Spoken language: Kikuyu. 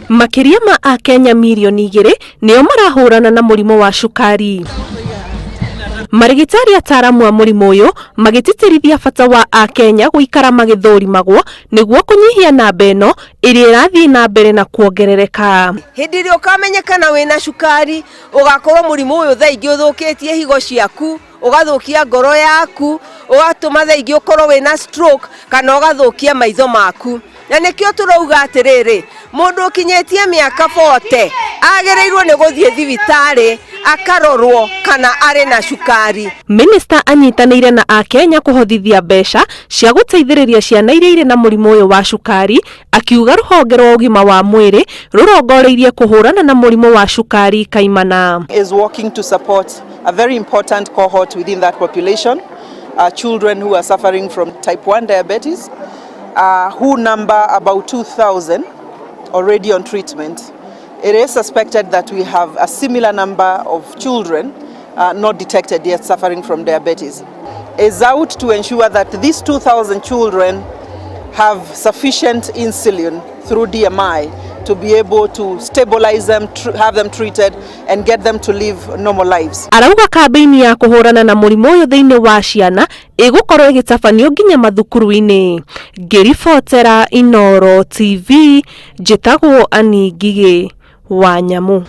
Makĩria ma Akenya mirioni 2 nĩo marahũrana na mũrimũ wa cukari. Marĩgĩtarĩ ataramu a mũrimũ ũyũ magĩtĩtĩrithia bata wa Akenya gũikara magĩthũrimagwo nĩguo kũnyihia namba ĩno ĩrĩa ĩrathiĩ na mbere na kuongerereka. Hĩndĩ ĩrĩa ũkamenyekana wĩna cukari, ũgakorwo mũrimũ ũyũ thaa ingĩ ũthũkĩtie higo ciaku, ũgathũkia ngoro yaku, ũgatũma thaa ingĩ ũkorwo wĩna stroke kana ũgathũkia maitho maku. Na nĩkĩo tũrauga atĩrĩrĩ, mũndũ ũkinyĩtie mĩaka 40 agĩrĩirwo nĩ gũthiĩ thibitarĩ akarorwo kana arĩ na cukari. Minista anyitanĩire na Akenya kũhothithia mbeca cia gũteithĩrĩria ciana iria irĩ na mũrimũ ũyũ wa cukari, akiuga rũhonge rwa ũgima wa mwĩrĩ rũrongoreirie kũhũrana na mũrimũ wa cukari kaimana. Is working to support a very important cohort within that population, children who are suffering from type 1 diabetes, who number about 2,000 already on treatment. It is suspected that we have a similar number of children not detected yet suffering from diabetes. Is out to ensure that these 2,000 children have sufficient insulin through DMI to be able to stabilize them, have them treated, and get them to live normal lives. Arauga kambĩini ya kũhũrana na mũrimũ ũyũ thĩinĩ wa ciana ĩgũkorwo ĩgĩtabanio nginya mathukuru-inĩ. Ngĩribotera Inooro TV, njĩtagwo Annie Ngigĩ wa Nyamu.